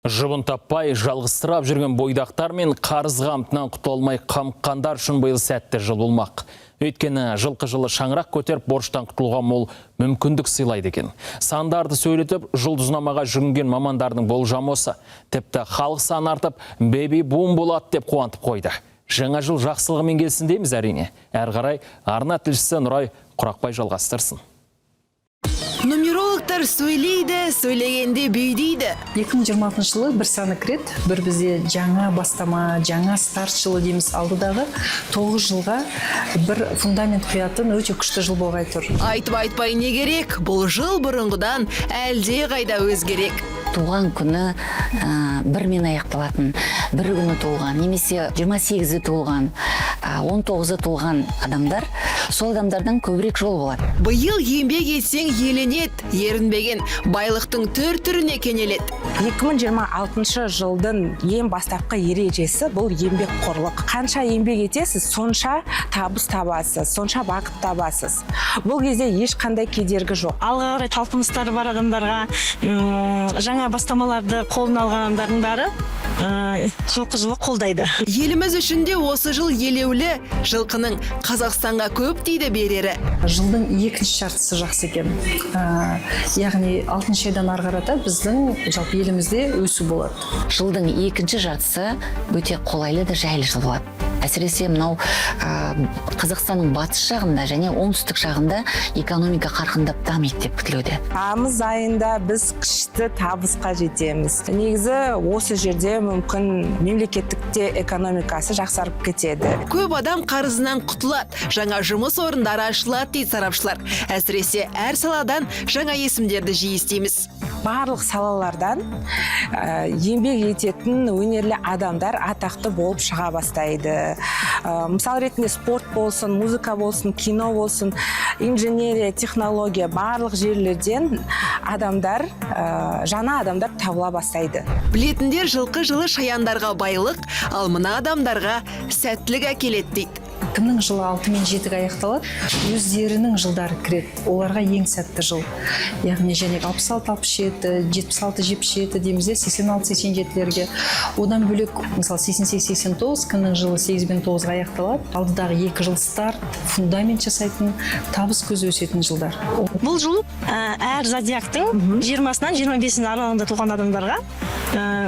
Жұбын таппай, жалғызсырап жүрген бойдақтар мен қарыз қамытынан құтыла алмай қамыққандар үшін биыл сәтті жыл болмақ. Өйткені жылқы жылы шаңырақ көтеріп, борыштан құтылуға мол мүмкіндік сыйлайды екен. Сандарды сөйлетіп, жұлдызнамаға жүгінген мамандардың болжамы осы. Тіпті халық саны артып, бэби бум болады деп қуантып қойды. Жаңа жыл жақсылығымен келсін дейміз, әрине. Әрі қарай арна тілшісі Нұрай Құрақбай жалғастырсын. Нумерологтар сөйлейді, сөйлегенде бүйдейді. 2026 жылы бір саны кіреді. Бір бізде жаңа бастама, жаңа старт жылы дейміз. Алдыдағы 9 жылға бір фундамент құятын өте күшті жыл болғай тұр. Айтып айтпай не керек, бұл жыл бұрынғыдан әлде қайда өзгерек. Туған күні бірмен аяқталатын, бір күні туылған немесе 28-і туылған, 19-ы туылған адамдар, сол адамдардан көбірек жол болады. Биыл еңбек етсең еленеді, ерінбеген байлықтың түр түріне кенеледі. 2026 жылдың ең бастапқы ережесі – бұл еңбекқорлық. Қанша еңбек етесіз, сонша табыс табасыз, сонша бақыт табасыз. Бұл кезде ешқандай кедергі жоқ. Алға қарай талпыныстары бар адамдарға, жаңа бастамаларды қолына алған адамдардың бәрі жылқы жылы қолдайды. Еліміз үшін де осы жыл елеулі, жылқының Қазақстанға көп дейді берері. Жылдың екінші жартысы жақсы екен. Яғни алтыншы айдан ары қарата біздің жалпы елімізде өсу болады. Жылдың екінші жартысы өте қолайлы да жайлы жыл болады. Әсіресе мынау Қазақстанның батыс жағында және оңтүстік жағында экономика қарқындап дамиды деп күтілуде. Тамыз айында біз күшті табысқа жетеміз. Негізі, осы жерде мүмкін мемлекеттік те экономикасы жақсарып кетеді. Көп адам қарызынан құтылады, жаңа жұмыс орындары ашылады дейді сарапшылар. Әсіресе әр саладан жаңа есімдерді жиі естиміз. Барлық салалардан еңбек ететін өнерлі адамдар атақты болып шыға бастайды. Мысал ретінде, спорт болсын, музыка болсын, кино болсын, инженерия, технология, барлық жерлерден адамдар, жаңа адамдар табыла бастайды. Білетіндер жылқы жылы шаяндарға байлық, ал мына адамдарға сәттілік әкеледі дейді. Кімнің жылы алты мен жетіге аяқталады, өздерінің жылдары кіреді, оларға ең сәтті жыл. Яғни және 66, 67, 76, 77 дейміз де, 86, 87-лерге. Одан бөлек, мысалы, 88, 89, кімнің жылы сегіз бен тоғызға аяқталады, алдыдағы 2 жыл старт, фундамент жасайтын, табыс көзі өсетін жылдар. Бұл жыл әр зодиактың 20-сынан 25-інің аралығында туған адамдарға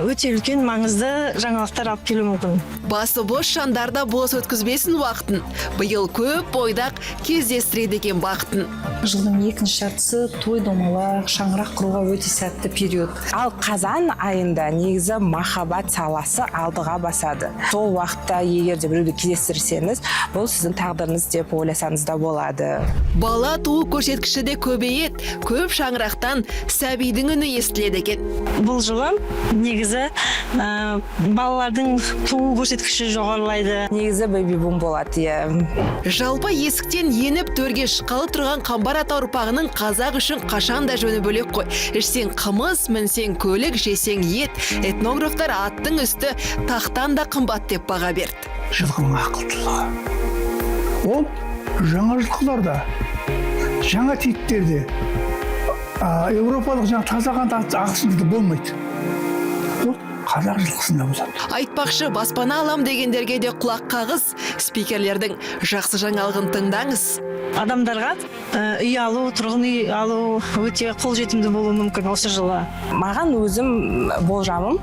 өте үлкен маңызды жаңалықтар алып келуі мүмкін. Басы бос жандар да бос өткізбесін уақытын. Биыл көп бойдақ кездестіреді екен бақытын. Жылдың екінші жартысы той домалақ, шаңырақ құруға өте сәтті период. Ал қазан айында негізі махаббат саласы алдыға басады. Сол уақытта егер де біреуді кездестірсеңіз, бұл сіздің тағдырыңыз деп ойласаңыз да болады. Бала туу көрсеткіші де көбейеді. Көп шаңырақтан сәбидің үні естіледі екен. Бұл жылы негізі балалардың туу көрсеткіші жоғарылайды. Негізі бэби бум болады, иә. Жалпы, есіктен еніп төрге шыққалы тұрған Қамбар ата ұрпағының қазақ үшін қашан да жөні бөлек қой. Ішсең қымыз, мінсең көлік, жесең ет. Этнографтар аттың үсті тақтан да қымбат деп баға берді. Жылқының ақылдылығы, ол жаңа жылқыларда, жаңа типтерде, еуропалық жаңа таза қанды ағылшындарда болмайды, ол қазақ жылқысында болады. Айтпақшы, баспана алам дегендерге де құлақ қағыз. Спикерлердің жақсы жаңалығын тыңдаңыз. Адамдарға үй алу, тұрғын үй алу өте қолжетімді болуы мүмкін осы жылы. Маған өзім болжамым,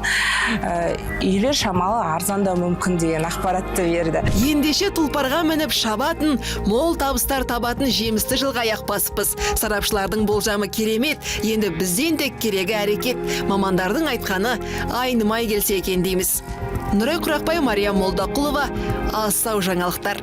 үйлер шамалы арзандау мүмкін деген ақпаратты берді. Ендеше, тұлпарға мініп шабатын, мол табыстар табатын жемісті жылға аяқ басыппыз. Сарапшылардың болжамы керемет. Енді бізден тек керегі әрекет. Мамандардың айтқаны айнымай келсе екен дейміз. Нұрай Құрақбай, Мария Молдақұлова, Асау жаңалықтар.